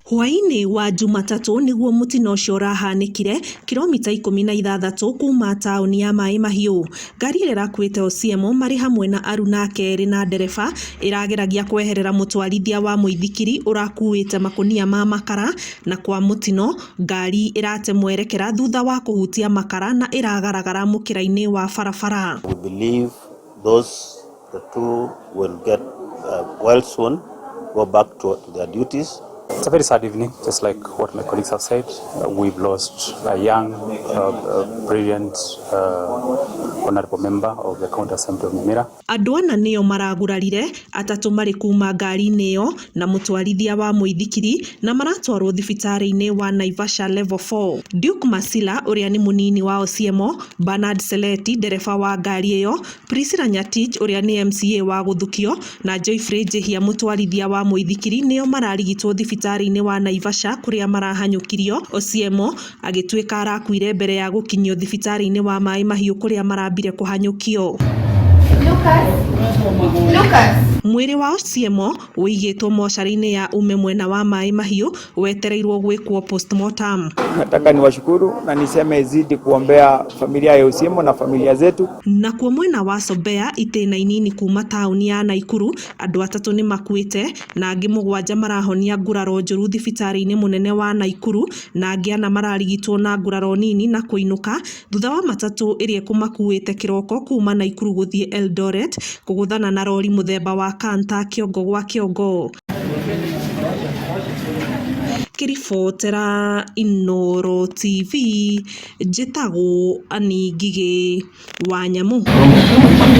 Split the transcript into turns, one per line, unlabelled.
Hwaĩ-inĩ wa Jumatatũ nĩguo mũtino ũcio ũrahanĩkire kilomita 16 kuma taũni ya Mai Mahiu. Ngari ĩrĩa ĩrakuĩte Osiemo marĩ hamwe na aruna ake erĩ na ndereba ĩrageragia kweherera mũtwarithia wa mũithikiri ũrakuĩte makũnia ma makara na kwa mũtino ngari ĩrate mwerekera thutha wa kũhutia makara na ĩragaragara mũkĩra-inĩ wa barabara.
We believe those the two will get well soon, go back to their duties.
It's a very sad evening, just like what my colleagues have said. We've lost a young, brilliant, honorable member of the County Assembly of Nyamira.
Andũ ana nĩo maragurarire, atatũ marĩ kuma ngari-inĩ ĩyo na mũtwarithia wa mũithikiri na maratwarwo thibitarĩ-inĩ wa Naivasha Level 4. Duke Masila ũrĩa nĩ mũnini wa Osiemo, Bernard Seleti ndereba wa ngari ĩyo, Priscilla Nyatich ũrĩa nĩ MCA wa Gũthukio na Geoffrey Njihia mũtwarithia wa mũithikiri nĩo mararigitwo thibitarĩ-inĩ wa Naivasha kũrĩa marahanyũkirio. Osiemo agĩtuĩka arakuire mbere ya gũkinyio thibitarĩ-inĩ wa Mai Mahiu kũrĩa marambire kũhanyũkio.
Lucas.
Mwĩrĩ wa Osiemo ũigĩtwo mocarĩ-inĩ ya Ume mwena wa Mai Mahiu wetereirwo gwĩkwo postmortem.
Nataka niwashukuru na niseme zidi kuombea familia ya Osiemo na familia zetu.
Nakuo mwena wa Sobea itĩna inini kuma taũni ya Naikuru andũ atatũ nĩ makuĩte na angĩ 7 marahonia nguraro njũru thibitarĩ-inĩ mũnene wa Naikuru na angĩ 4 mararigitwo na nguraro nini na kũinũka thutha wa matatũ ĩrĩa ĩkũmakuĩte kĩroko kuma Naikuru gũthiĩ Eldoret kũgũthana na rori mũthemba wa Canter kĩongo gwa kĩongo. Ngĩribotera Inooro TV njĩtagwo Annie Ngigĩ wa Nyamu.